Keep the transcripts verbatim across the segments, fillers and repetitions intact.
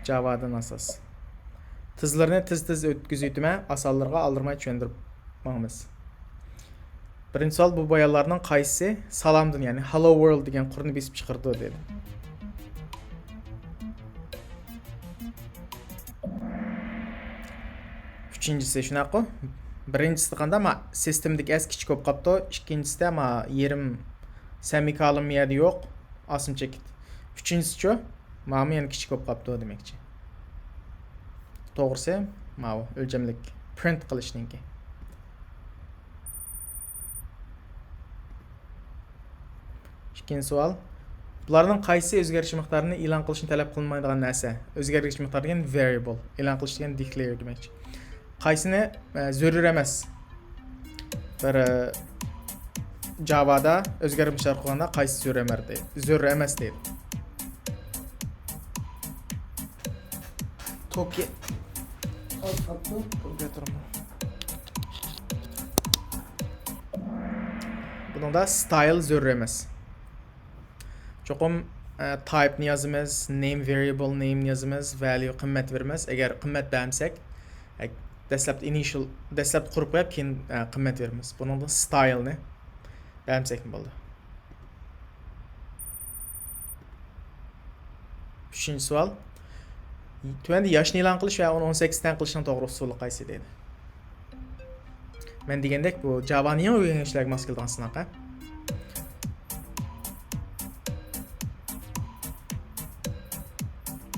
جاۋادىن ئاساس. تېزلىرىنى تېز-تېز ئۆتكۈزۈۋېتىمەن، ئاسانلىرىغا ئالدىرىماي چۈشەندۈرۈپ ماڭىمىز. بىرىنچى سوئال، بۇ بايانلارنىڭ قايسىسى سالامدىن، يەنى Hello World دېگەن قۇرنى بېسىپ چىقىرىدۇ دېدى. ئۈچىنچىسى، شۇنداققۇ؟ بىرىنچىسىدە قاندا، ما، سىستېمىدىكى ئەس كىچىك بولۇپ قاپتۇ. ئىككىنچىسىدە، ما، يېرىم سەمىكالىم يەردە يوق. ئاسما چېكىت. ئۈچىنچىسىچۇ؟ ماما يەنە كىچىك بولۇپ قاپتۇ دېمەكچى. توغرىسى، ماۋۇ ئۆلچەملىك پرىنت قىلىشنىڭكى. ئىككىنچى سوئال. بۇلارنىڭ قايسى ئۆزگەرگۈچ مىقدارىنى ئېلان قىلىشنى تەلەپ قىلمايدىغان نەرسە؟ ئۆزگەرگۈچ مىقدار دېگەن ۋەرىيابىل. ئېلان قىلىش دېگەن دېكلېير دېمەكچى. قايسىنى، ئە، زۆرۈر ئەمەس؟ بىر، ئە، جاۋادا ئۆزگەرگۈچلەر قىلغاندا قايسى زۆرۈر ئەمەس دەيدۇ. زۆرۈر ئەمەس دەيدۇ. توكى. توكى تۇرۇڭ. بۇنىڭدا ستايل زۆرۈر ئەمەس. چوقۇم، ئە، تايپنى يازىمىز، نېيم ۋەرىيابىل نېيمنى يازىمىز، ۋەليۇ قىممەت بېرىمىز. ئەگەر قىممەت بەرمىسەك، ئە، دەسلەپتە ئىنىشىيال، دەسلەپتە قۇرۇپ قويۇپ، كېيىن، ئە، قىممەت بېرىمىز. بۇنىڭدا ستايلنى بەرمىسەكمۇ بولىدۇ. ئۈچىنچى سوئال. تۆۋەندە ياشنى ئېلان قىلىش ۋە ئۇنى ئون سەككىز تەڭ قىلىشنىڭ توغرا ئۇسۇلى قايسى دەيدۇ. مەن دېگەندەك، بۇ جاۋانى يېڭى ئۆگەنگۈچىلەرگە ماس كېلىدىغان سىناق، ھە؟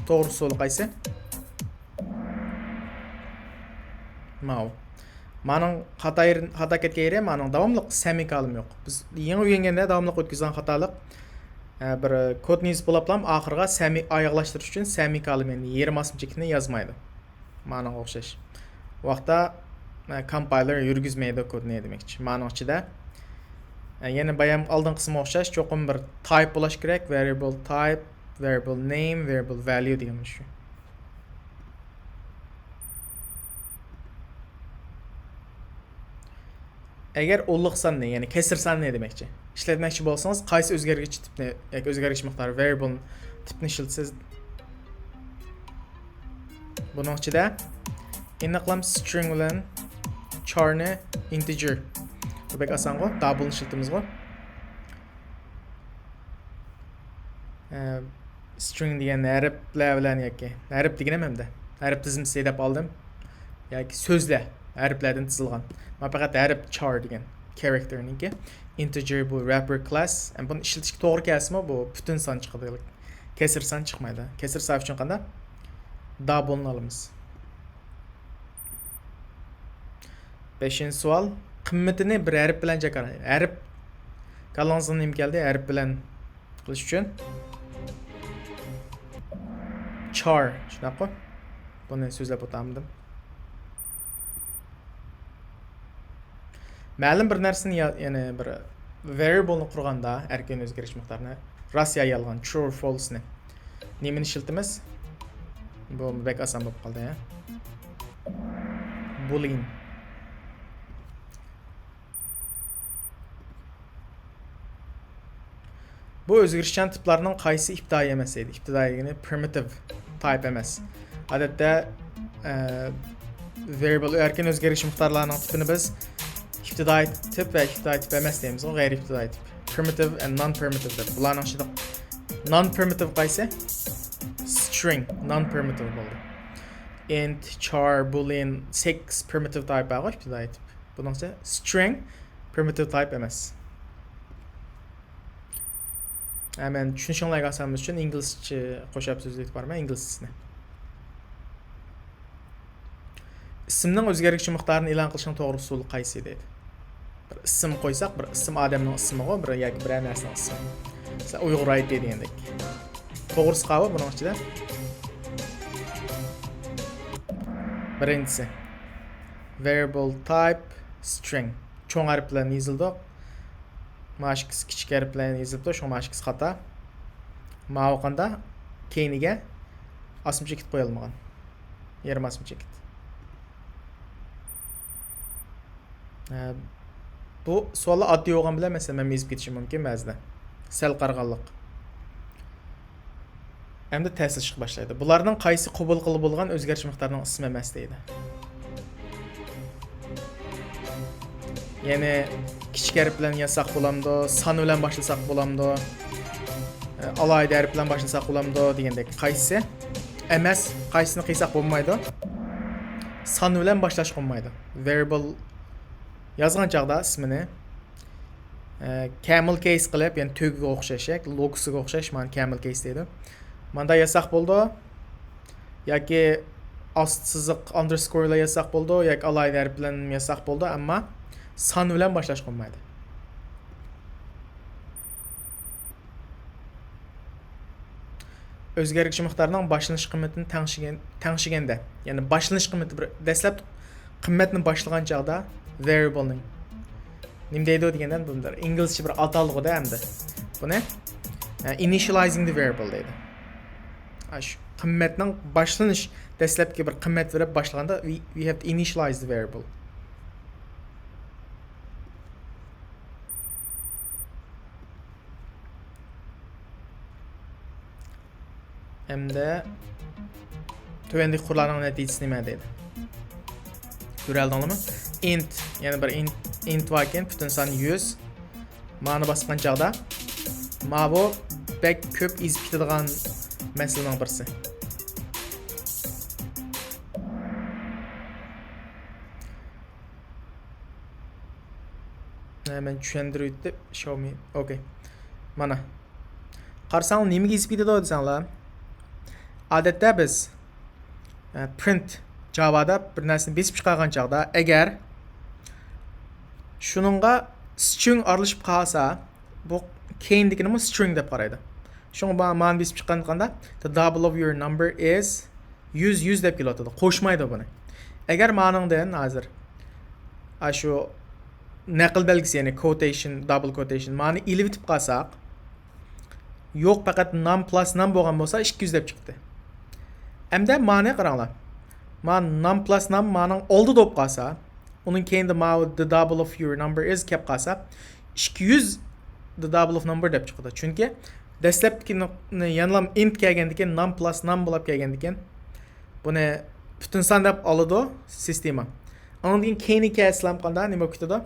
توغرا ئۇسۇلى قايسى؟ ماۋۇ. مانىڭ خاتا يېرى، خاتا كەتكەن يېرى، مانىڭ داۋاملىق سەمىكالىم يوق. بىز يېڭى ئۆگەنگەندە داۋاملىق ئۆتكۈزگەن خاتالىق، ئە، بىر كودنى يېزىپ بولاپلا ئاخىرىغا سەمى-، ئاياغلاشتۇرۇش ئۈچۈن سەمىكالىم، يەنى يېرىم ئاسما چېكىتنى يازمايدۇ. مانىڭغا ئوخشاش. ۋاقىتتا، ئە، كومپايلېر يۈرگۈزمەيدۇ كودنى دېمەكچى. مانىڭ ئىچىدە، ئە، يەنە بايام ئالدىنقىسىغا ئوخشاش چوقۇم بىر تايپ بولۇش كېرەك. ۋەرىيابىل تايپ، ۋەرىيابىل نېيم، ۋەرىيابىل ۋەليۇ دېگەن شۇ. ئەگەر ئونلۇق ساننى، يەنى كەسىر ساننى دېمەكچى، ئىشلەتمەكچى بولسىڭىز، قايسى ئۆزگەرگۈچ تىپنى ياكى ئۆزگەرگۈچ مىقدارى، ۋەرىيابىل تىپنى ئىشلىتىسىز؟ بۇنىڭ ئىچىدە ئېنىقلام سترىڭ بىلەن چارنى ئىنتېجېر. بۇ بەك ئاسانغۇ، دابلنى ئىشلىتىمىزغۇ. ئە، سترىڭ دېگەن ھەرپلەر بىلەن ياكى، ھەرپ دېگىنىم ئەمدى ھەرپ تىزمىسى دەپ ئالدىم. ياكى سۆزلەر، ھەرپلەردىن تىزىلغان. مانا پەقەت ھەرپ، چار دېگەن كارەكتېرنىڭكى. ئىنتېجېر بۇ رەپەر كلاس. ئەمدى بۇنى ئىشلىتىشكە توغرا كەلسىمۇ، بۇ پۈتۈن سان چىقىدۇ. كەسىر سان چىقمايدۇ. كەسىر سان ئۈچۈن قانداق؟ دابلنى ئالىمىز. بەشىنچى سوئال. قىممىتىنى بىر ھەرپ بىلەن جاكارلاڭ. ھەرپ، كاللاڭىزغا نېمە كەلدى؟ ھەرپ بىلەن قىلىش ئۈچۈن چار، شۇنداققۇ؟ بۇنى سۆزلەپ ئۆتەلمىدىم. مەلۇم بىر نەرسىنى يا-، يەنى بىر ۋەرىيابىلنى قۇرغاندا، ئەركىن ئۆزگىرىش مىقدارىنى، راست يا يالغان، ترۇ، فولسنى، نېمىنى ئىشلىتىمىز؟ بۇ بەك ئاسان بولۇپ قالدى، ھە؟ بولىن. بۇ ئۆزگىرىشچان تىپلارنىڭ قايسى ئىپتىدائىي ئەمەس دەيدۇ؟ ئىپتىدائىي دېگىنى پرىمىتىپ تايپ ئەمەس. ئادەتتە، ئە، ۋەرىيابىل ئەركىن ئۆزگەرگۈچ مىقدارلارنىڭ تىپىنى بىز ئىپتىدائىي تىپ ۋە ئىپتىدائىي تىپ ئەمەس دەيمىزغۇ، غەيرىي ئىپتىدائىي تىپ. پرىمىتىپ ئەند نان پرىمىتىپ دەپ. بۇلارنىڭ ئىچىدە نان پرىمىتىپ قايسى؟ سترىڭ، نان پرىمىتىپ بولدى. ئىنت، چار، بولىن، سىكس پرىمىتىپ تايپ بارغۇ، ئىپتىدائىي تىپ. بۇنىڭ ئىچىدە سترىڭ پرىمىتىپ تايپ ئەمەس. ھە، مەن چۈشىنىشىڭلارغا ئاسانلىقى ئۈچۈن ئىنگلىزچە قوشاپ سۆزلىتىپ بارىمەن، ئىنگلىزچىسىنى. ئىسىمنىڭ ئۆزگەرگۈچى مىقدارىنى ئېلان قىلىشنىڭ توغرا ئۇسۇلى قايسى دەيدۇ. بىر ئىسىم قويساق، بىر ئىسىم ئادەمنىڭ ئىسمىغۇ، بىر ياكى بىرەر نەرسىنىڭ ئىسمى. مەسىلەن، ئۇيغۇر ئايتى دېگەندەك. توغرىسى قاۋۇ بۇنىڭ ئىچىدە. بىرىنچىسى. ۋەرىيابىل تايپ سترىڭ. چوڭ ھەرپ بىلەن يېزىلىدۇ. ماشكىسى كىچىك ھەرپ بىلەن يېزىلىپتۇ، شۇڭا ماشكىسى خاتا. ماۋۇ قاندا كەينىگە ئاسما چېكىت قويالمىغان. يېرىم ئاسما چېكىت. ھە، بۇ سوئاللار ئاددىي بولغان بىلەن، مەسىلەن، مەن يېزىپ كېتىشىم مۇمكىن بەزىدە. سەل قارىغانلىق. ئەمدى تەستىشقا باشلايدۇ. بۇلارنىڭ قايسى قوبۇل قىلىپ بولغان ئۆزگەرتىش مىقدارىنىڭ ئىسمى ئەمەس دەيدۇ. يەنى كىچىك ھەرپ بىلەن يازساق بولامدۇ، سان بىلەن باشلىساق بولامدۇ، ئالاھىدە ھەرپ بىلەن باشلىساق بولامدۇ دېگەندەك. قايسىسى ئەمەس، قايسىسىنى قىلساق بولمايدۇ. سان بىلەن باشلاشقا بولمايدۇ. ۋېرىيبىل يازغان چاغدا ئىسمىنى، ئە، كامېل كېيس قىلىپ، يەنى تۆگىگە ئوخشاش، لوگىسىغا ئوخشاش، مانا كامېل كېيس دەيدۇ. ماندا يازساق بولىدۇ. ياكى ئاست سىزىق ئاندېرسكور بىلەن يازساق بولىدۇ، ياكى ئالاھىدە ھەرپ بىلەن يازساق بولىدۇ، ئەمما سان بىلەن باشلاشقا بولمايدۇ. ئۆزگەرگۈچى مىقدارنىڭ باشلىنىش قىممىتىنى تەڭشىگەن، تەڭشىگەندە، يەنى باشلىنىش قىممىتى بىر، دەسلەپ قىممەتنى باشلىغان چاغدا ۋېرىيبىلنىڭ نېمە دەيدۇ دېگەندە، بۇ ئىنگلىزچە بىر ئاتالغۇدا ئەمدى بۇنى، ئە، initializing the variable دەيدۇ. ئاشۇ قىممەتنىڭ باشلىنىش، دەسلەپكى بىر قىممەت بېرىپ باشلىغاندا، we, we have to initialize the variable. ھەمدە تۆۋەندىكى قۇرلارنىڭ نەتىجىسى نېمە دەيدۇ. كۆرەلىدىڭلارمۇ؟ ئىنت، يەنە بىر ئىنت، ئىنت باركەن، پۈتۈن سان يۈز. مانى باسقان چاغدا ماۋۇ بەك كۆپ ئېزىپ كېتىدىغان مەسىلىنىڭ بىرسى. ھە، مەن چۈشەندۈرۈۋېتىپ، show me. ئوكەي. مانا. قارىساڭلار، نېمىگە ئېزىپ كېتىدۇ دېسەڭلار. ئادەتتە بىز، ئە، پرىنت جاۋادا بىر نەرسىنى بېسىپ چىقارغان چاغدا، ئەگەر شۇنىڭغا سترىڭ ئارىلىشىپ قالسا، بۇ كېيىندىكىنىمۇ سترىڭ دەپ قارايدۇ. شۇڭا ما-، مانى بېسىپ چىققاندا، the double of your number is يۈز، يۈز دەپ كېلىۋاتىدۇ. قوشمايدۇ بۇنى. ئەگەر مانىڭدىن ھازىر، ئاشۇ نەقىل بەلگىسى، يەنى quotation، double quotation، مانى ئېلىۋېتىپ قالساق، يوق، پەقەت نام پلۇس نام بولغان بولسا، ئىككى يۈز دەپ چىقتى. ئەمدى مانى قاراڭلار. ما نام پلۇس نام مانىڭ ئالدىدا بولۇپ قالسا، ئۇنىڭ كەينىدە ماۋۇ the double of your number is كەپ قالسا، ئىككى يۈز the double of number دەپ چىقىدۇ. چۈنكى دەسلەپكى نۇ-، يەنىلا ئىنت كەلگەندىكىن، نام پلۇس نام بولاپ كەلگەندىكىن، بۇنى پۈتۈن سان دەپ ئالىدۇ سىستېما. ئاندىن كېيىن كەينىگە كەلسىلام قاندا نېمە بولۇپ كېتىدۇ؟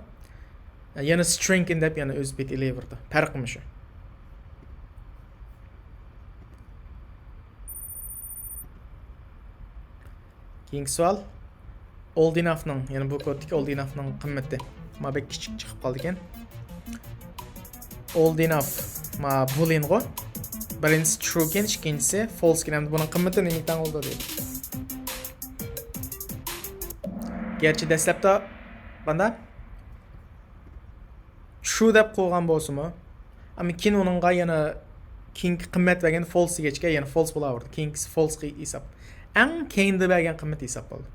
يەنە سترىڭكىن دەپ يەنە ئۆز بېتى ئېلىۋېرىدۇ. پەرقىمۇ شۇ. كېيىنكى سوئال. Old enoughنىڭ، يەنى بۇ كودتىكى old enoughنىڭ قىممىتى. ما بەك كىچىك چىقىپ قالدىكەن. Old enough، ما بولىنغۇ. بىرىنچىسى trueكەن، ئىككىنچىسى falseكەن. ئەمدى بۇنىڭ قىممىتى نېمە تەڭ بولىدۇ دەيدۇ. گەرچە دەسلەپتە مانا true دەپ قويغان بولسىمۇ، ئەمما كېيىن ئۇنىڭغا يەنە كېيىنكى قىممەت بەرگەندە false دېگەچكە يەنە false بولاۋېرىدۇ. كېيىنكىسى false ھېساب. ئەڭ كەينىدە بەرگەن قىممەت ھېساب بولدى.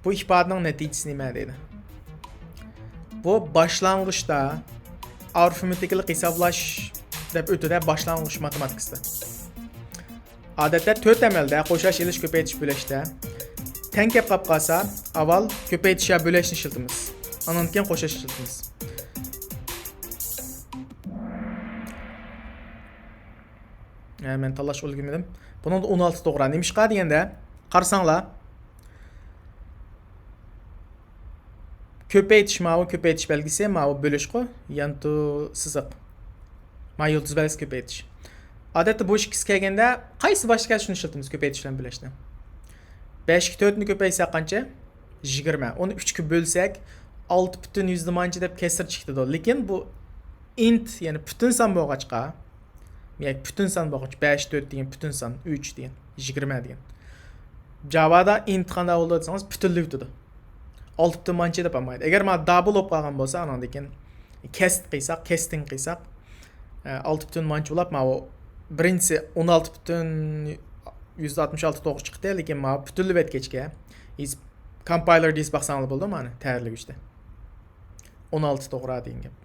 بۇ ئىپادىنىڭ نەتىجىسى نېمە دەيدۇ؟ بۇ باشلانغۇچتا ئارىفمېتىكىلىق ھېسابلاش دەپ ئۆتىدۇ، باشلانغۇچ ماتېماتىكىسىدا. ئادەتتە تۆت ئەمەلدە، قوشۇش، ئېلىش، كۆپەيتىش، بۆلۈشتە تەڭ كەپ قاپ قالسا، ئاۋۋال كۆپەيتىش يا بۆلۈشنى ئىشلىتىمىز. ئاندىن كېيىن قوشۇش ئىشلىتىمىز. ھە، مەن تاللاشقا ئۈلگۈرمىدىم. بۇنىڭدا ئون ئالتە توغرا. نېمىشقا دېگەندە، قارىساڭلار، كۆپەيتىش ماۋۇ، كۆپەيتىش بەلگىسى ماۋۇ بۆلۈشقۇ، يانتۇ سىزىق. ما يۇلتۇز بەلگىسى كۆپەيتىش. ئادەتتە بۇ ئىككىسى كەلگەندە قايسى باشتا كەلسە شۇنى ئىشلىتىمىز كۆپەيتىش بىلەن بۆلۈشنى. بەشكە تۆتنى كۆپەيتسەك قانچە؟ يىگىرمە. ئۇنى ئۈچكە بۆلسەك، ئالتە پۈتۈن يۈزدە مانچە دەپ كەسىر چىقىدۇ. لېكىن بۇ ئىنت، يەنى پۈتۈن سان بولغاچقا، يەنى پۈتۈن سان بولغاچ، بەش، تۆت دېگەن پۈتۈن سان، ئۈچ دېگەن، يىگىرمە دېگەن. جاۋادا ئىنت قانداق بولىدۇ دېسىڭىز، پۈتۈنلەپ ئۆتىدۇ. ئالتە پۈتۈن مانچە دەپ ئالمايدۇ. ئەگەر مانا دابل بولۇپ قالغان بولسا، ئانىڭدىن كېيىن كەست قىلساق، كەستىڭ قىلساق، ئە، ئالتە پۈتۈن مانچە بولاپ، ماۋۇ بىرىنچىسى ئون ئالتە پۈتۈن يۈزدە ئاتمىش ئالتە توغرا چىقتى، لېكىن ماۋۇ پۈتۈنلىۋەتكەچكە، ھېس-، كومپايلېر دېيىپ باقساڭلار بولىدۇ، مانا، تەييارلىگۈچتە. ئون ئالتە توغرا دېگەن گەپ.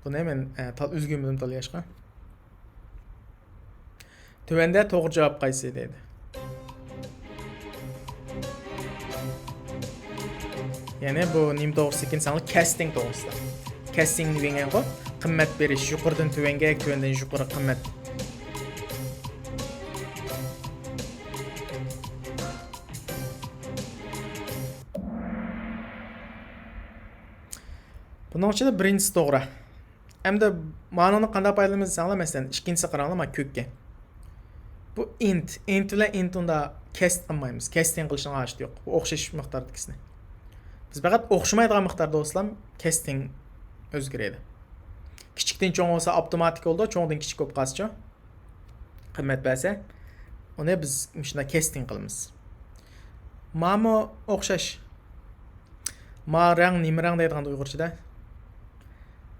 بۇنى مەن، ئە، تال-، ئۈلگۈرمىدىم تاللاشقا. تۆۋەندە توغرا جاۋاب قايسى دەيدۇ. يەنى بۇ نېمە توغرىسىدا ئىكەن دېسەڭلار، كاستىڭ توغرىسىدا. كاستىڭ دېگەنغۇ، قىممەت بېرىش، يۇقىرىدىن تۆۋەنگە، تۆۋەندىن يۇقىرى قىممەت. بۇنىڭ ئىچىدە بىرىنچىسى توغرا. ئەمدى مانىڭدىن قانداق پايدىلىنىمىز دېسەڭلار، مەسىلەن، ئىككىنچىسى قاراڭلار، مانا كۆككە. بۇ ئىنت، ئىنت بىلەن ئىنت ئۇندا كاست قىلمايمىز. كاستىڭ قىلىشنىڭ ھاجىتى يوق. بۇ ئوخشاش مىقداردىكىسىنى. بىز پەقەت ئوخشىمايدىغان مىقداردا بولسىلا كاستىڭ ئۆزگىرىدۇ. كىچىكتىن چوڭ بولسا ئاپتوماتىك بولىدۇ، چوڭدىن كىچىك بولۇپ قالسىچۇ. قىممەت بەرسە، ئۇنى بىز مۇشۇنداق كاستىڭ قىلىمىز. مامۇ ئوخشاش. ما رەڭ نېمە رەڭ دەيدىغان ئۇيغۇرچىدا؟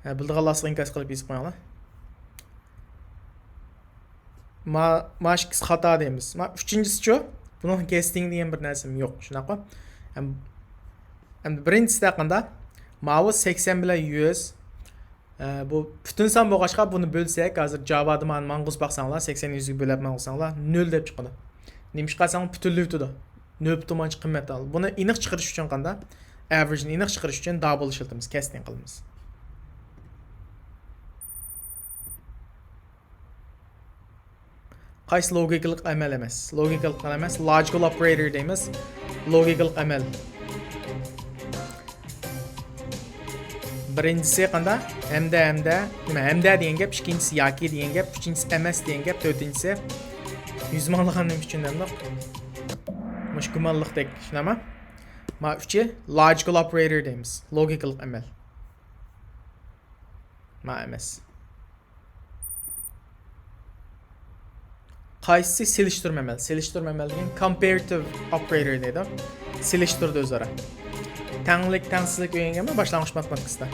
ھە، بىلىدىغانلار ئىنكاس قىلىپ يېزىپ قويۇڭلار. ما، ما ئىككىسى خاتا دەيمىز. ما ئۈچىنچىسىچۇ؟ بۇنىڭ كاستىڭ دېگەن بىر نەرسىمۇ يوق، شۇنداققۇ؟ ھەم، ھەم بىرىنچىسىدە قانداق؟ ماۋۇ سەكسەن بىلەن يۈز. ئە، بۇ پۈتۈن سان بولغاچقا، بۇنى بۆلسەك، ھازىر جاۋادا مانا ماڭغۇزۇپ باقساڭلار، سەكسەن يۈزگە بۆلۈپ ماڭغۇزساڭلار، نۆل دەپ چىقىدۇ. نېمىشقا دېسەڭ، پۈتۈنلىۋېتىدۇ. نۆل پۈتۈن مانچە قىممەت ئالىدۇ. بۇنى ئېنىق چىقىرىش ئۈچۈن قانداق؟ ئەۋرېجنى ئېنىق چىقىرىش ئۈچۈن دابل ئىشلىتىمىز، كاستىڭ قىلىمىز. قايسى لوگىكىلىق ئەمەل ئەمەس؟ لوگىكىلىق ئەمەس، لاجىكال ئوپېراتور دەيمىز. لوگىكىلىق ئەمەل. بىرىنچىسى قانداق؟ ھەمدە، ھەمدە. نېمە، ھەمدە دېگەن گەپ، ئىككىنچىسى ياكى دېگەن گەپ، ئۈچىنچىسى ئەمەس دېگەن گەپ، تۆتىنچىسى يۈز مىڭلىغان نېمە ئۈچۈن دەمدۇق؟ مۇشۇ گۇمانلىقتەك، شۇنداقمۇ؟ ما ئۈچى لاجىكال ئوپېراتور دەيمىز. لوگىكىلىق ئەمەل. ما ئەمەس. قايسىسى سېلىشتۇرما ئەمەل؟ سېلىشتۇرما ئەمەل دېگەن كومپاراتىۋ ئوپېراتور دەيدۇ. سېلىشتۇرىدۇ ئۆزئارا. تەڭلىك، تەڭسىزلىك ئۆگەنگەنمۇ باشلانغۇچ ماتېماتىكىسىدا؟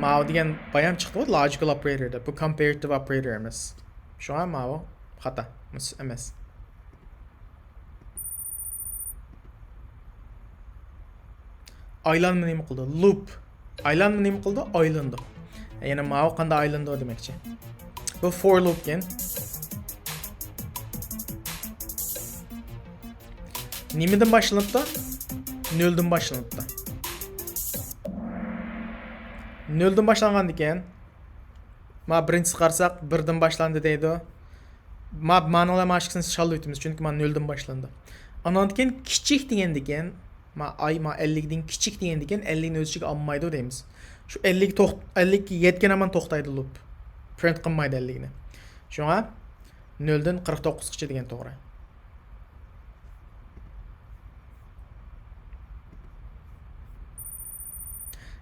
ماۋۇ دېگەن بايام چىقتىغۇ، لاجىكال ئوپېراتور دەپ. بۇ كومپاراتىۋ ئوپېراتور ئەمەس. شۇڭا ماۋۇ خاتا. مۇس-، ئەمەس. ئايلانما نېمە قىلىدۇ؟ لوپ. ئايلانما نېمە قىلىدۇ؟ ئايلىنىدۇ. يەنى ماۋۇ قانداق ئايلىنىدۇ دېمەكچى. بۇ فور لوپ ئىكەن. نېمىدىن باشلىنىپتۇ؟ نۆلدىن باشلىنىپتۇ. نۆلدىن باشلانغاندىكىن، ما بىرىنچىسى قارىساق، بىردىن باشلاندى دەيدۇ. ما، مانىڭلار ما ئىككىسىنى شاللا ئۆتىمىز، چۈنكى ما نۆلدىن باشلىنىدۇ. ئاناندىن كېيىن كىچىك دېگەندىكىن، ما ئاي، ما ئەللىكتىن كىچىك دېگەندىكىن، ئەللىكنى ئۆز ئىچىگە ئالمايدۇ دەيمىز. شۇ ئەللىك توخ-، ئەللىككە يەتكەن ھامان توختايدۇ لوپ. پرىنت قىلمايدۇ ئەللىكنى. شۇڭا نۆلدىن قىرىق توققۇزغىچە دېگەن توغرا.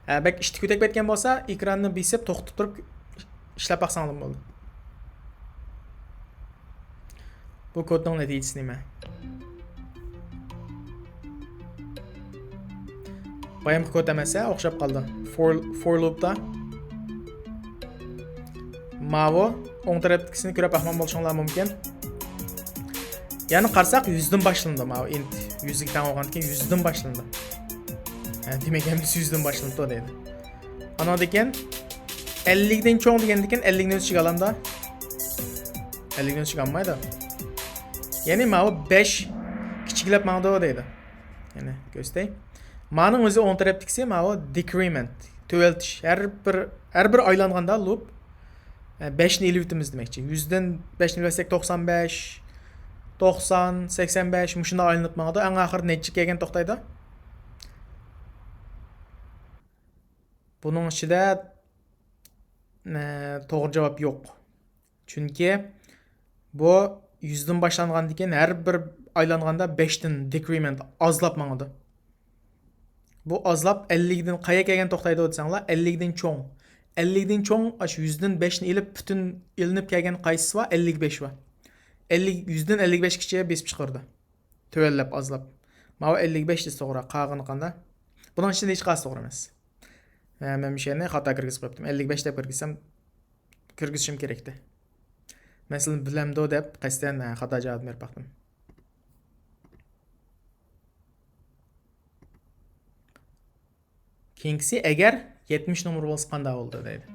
ھە، بەك ئىشتىك كۆتەك كەتكەن بولسا، ئېكراننى بېسىپ، توختىتىپ تۇرۇپ ئىشلەپ باقساڭلار بولىدۇ. بۇ كودنىڭ نەتىجىسى نېمە؟ بايامقى كود ئەمەس، ھە، ئوخشاپ قالدى. فور، فور لوپتا. ماۋۇ ئوڭ تەرەپتىكىسىنى كۆرۈپ باقمىغان بولۇشۇڭلار مۇمكىن. يەنە قارىساق، يۈزدىن باشلىنىدۇ ماۋۇ ئىنت. يۈزگە تەڭ بولغاندىكىن يۈزدىن باشلىنىدۇ. ھە، دېمەك، ھەممىسى يۈزدىن باشلىنىدۇ دەيدۇ. ئاناندىكىن ئەللىكتىن چوڭ دېگەندىكىن ئەللىكنى ئۆز ئىچىگە ئالامدا؟ ئەللىكنى ئۆز ئىچىگە ئالمايدۇ. يەنى ماۋۇ بەش كىچىكلەپ ماڭىدۇ دەيدۇ. يەنى كۆرسىتەي. مانىڭ ئۆزى ئوڭ تەرەپتىكىسى ماۋۇ دېكرىمېنت، تۆۋەلتىش. ھەر بىر، ھەر بىر ئايلانغاندا لوپ، ئە، بەشنى ئېلىۋېتىمىز دېمەكچى. يۈزدىن بەشنى ئېلىۋەتسەك، توقسان بەش، توقسان، سەكسەن بەش، مۇشۇنداق ئايلىنىپ ماڭىدۇ. ئەڭ ئاخىرى نەچچىگە كەلگەن توختايدۇ؟ بۇنىڭ ئىچىدە، ئە، توغرا جاۋاب يوق. چۈنكى بۇ يۈزدىن باشلانغاندىن كېيىن ھەر بىر ئايلانغاندا بەشتىن دېكرىمېنت ئازلاپ ماڭىدۇ. بۇ ئازلاپ ئەللىكتىن قايا كەلگەن توختايدۇ دېسەڭلار، ئەللىكتىن چوڭ. ئەللىكتىن چوڭ، ئاشۇ يۈزدىن بەشنى ئېلىپ، پۈتۈن ئېلىنىپ كەلگەن قايسىسى بار؟ ئەللىك بەش بار. ئەللىك، يۈزدىن ئەللىك بەشكىچە بېسىپ چىقىرىدۇ. تۆۋەنلەپ، ئازلاپ. ماۋۇ ئەللىك بەش دېسە توغرا، قالغىنى قانداق؟ بۇنىڭ ئىچىدە ھېچقايسى توغرا ئەمەس. ھە، مەن مۇشۇ يەرنى خاتا كىرگۈزۈپ قويۇپتىم. ئەللىك بەش دەپ كىرگۈزسەم، كىرگۈزۈشۈم كېرەكتى. مەسىلەن، بىلەمدۇ دەپ قەستەن، ھە، خاتا جاۋابنى بېرىپ باقتىم. كېيىنكىسى، ئەگەر يەتمىش نومۇر بولسا قانداق بولىدۇ دەيدۇ.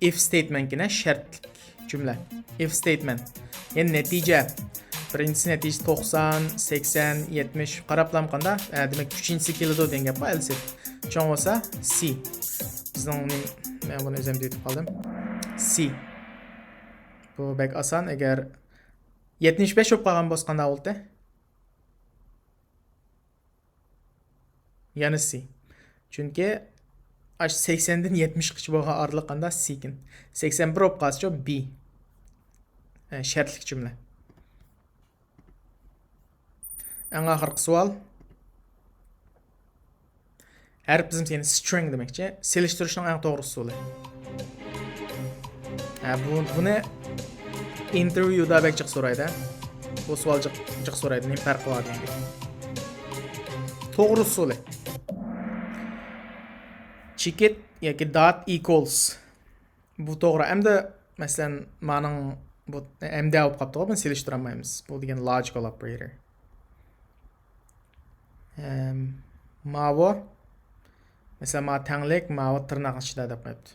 ئىف ستېيتمېنت كېنە، شەرتلىك جۈملە. ئىف ستېيتمېنت. يەنى نەتىجە. بىرىنچىسى نەتىجىسى توقسان، سەكسەن، يەتمىش قاراپلام قاندا؟ ئە، دېمەك، ئۈچىنچىسى كېلىدۇ دېگەن گەپ بار، ئەلسىز. چوڭ بولسا سى. بىزنىڭ نېمە، مەن بۇنى ئۆزۈم دېيىتىپ قالدىم. سى. بۇ بەك ئاسان. ئەگەر يەتمىش بەش بولۇپ قالغان بولسا قانداق بولدى؟ يەنە سى. چۈنكى ئاش سەكسەندىن يەتمىشقىچە بولغان ئارىلىق قاندا سىكىن. سەكسەن بىر بولۇپ قالسىچۇ بى. ئە، شەرتلىك جۈملە. ئەڭ ئاخىرقى سوئال. ھەرپ تىزىملىتى، يەنى سترىڭ دېمەكچى. سېلىشتۇرۇشنىڭ ئەڭ توغرا ئۇسۇلى. ھە، بۇ، بۇنى ئىنتېرۋيۇدا بەك جىق سورايدۇ. بۇ سوئال جىق، جىق سورايدۇ. نېمە پەرقى بار دېگەن گەپ. توغرا ئۇسۇلى. چېكىت ياكى دات ئىكولس. بۇ توغرا. ئەمدى، مەسىلەن، مانىڭ بۇ ئەمدى بولۇپ قاپتىغۇ، بۇنى سېلىشتۇرالمايمىز. بۇ دېگەن لوجىكال ئوپېراتور. ئەم، ماۋۇ. مەسىلەن، ماۋۇ تەڭلىك، ماۋۇ تىرناق ئىچىدە دەپ قويۇپتۇ.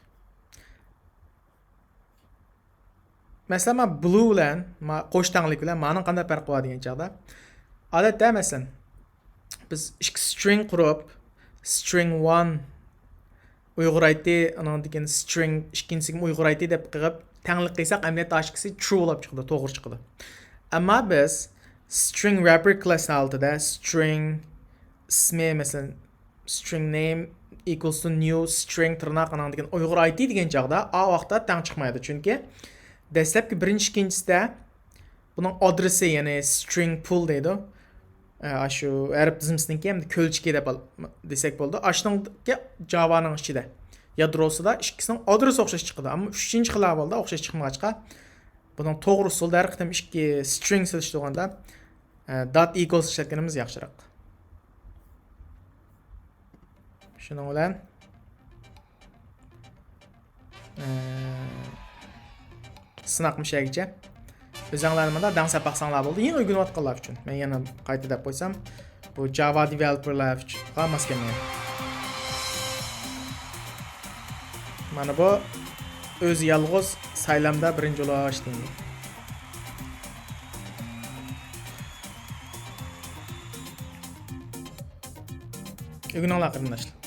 مەسىلەن، ما بلۇ بىلەن، ما قوش تەڭلىك بىلەن مانىڭ قانداق پەرقى بار دېگەن چاغدا، ئادەتتە، مەسىلەن، بىز ئىككى سترىڭ قۇرۇپ، سترىڭ ۋان ئۇيغۇر ئايتى، ئاناندىن كېيىن سترىڭ ئىككىنچىسىگە ئۇيغۇر ئايتى دەپ قىلىپ، تەڭلىك قىلساق، ئەمەلىيەتتە ئىككىسى ترۇ بولۇپ چىقىدۇ، توغرا چىقىدۇ. ئەمما بىز سترىڭ رەپەر كلاس ھالىتىدە سترىڭ ئىسمى، مەسىلەن، string name equals to new string تىرناق ئاناندىن كېيىن ئۇيغۇر ئايتى دېگەن چاغدا، ئا ۋاقىتتا تەڭ چىقمايدۇ. چۈنكى دەسلەپكى بىرىنچى، ئىككىنچىسىدە بۇنىڭ ئادرېسى، يەنى سترىڭ پۇل دەيدۇ. ئە، ئاشۇ ھەرپ تىزىملىتىنىڭكى ھەمدە كۆلچىكى دەپ دېسەك بولىدۇ. ئاشۇنىڭ جاۋانىڭ ئىچىدە، يادروسىدا ئىككىسىنىڭ ئادرېسى ئوخشاش چىقىدۇ. ئەمما ئۈچىنچى خىل ئەھۋالدا ئوخشاش چىقمىغاچقا، بۇنىڭ توغرا ئۇسۇلدا ھەر قېتىم ئىككى سترىڭ سېلىشتۇرغاندا، ئە، دات ئىكولس ئىشلەتكىنىمىز ياخشىراق. شۇنىڭ بىلەن، ئە، سىناق مۇشۇ يەرگىچە. ئۆزۈڭلار مۇنداق دەڭسەپ باقساڭلار بولدى. يېڭى ئۆگىنىۋاتقانلار ئۈچۈن. مەن يەنە قايتا دەپ قويسام، بۇ جاۋا دېۋېلوپېرلار ئۈچۈنغا ماس كەلمەيدۇ. مانا بۇ ئۆزى يالغۇز سايلامدا بىرىنچى بولۇش دېگەن. ئۆگىنىڭلار قېرىنداشلار.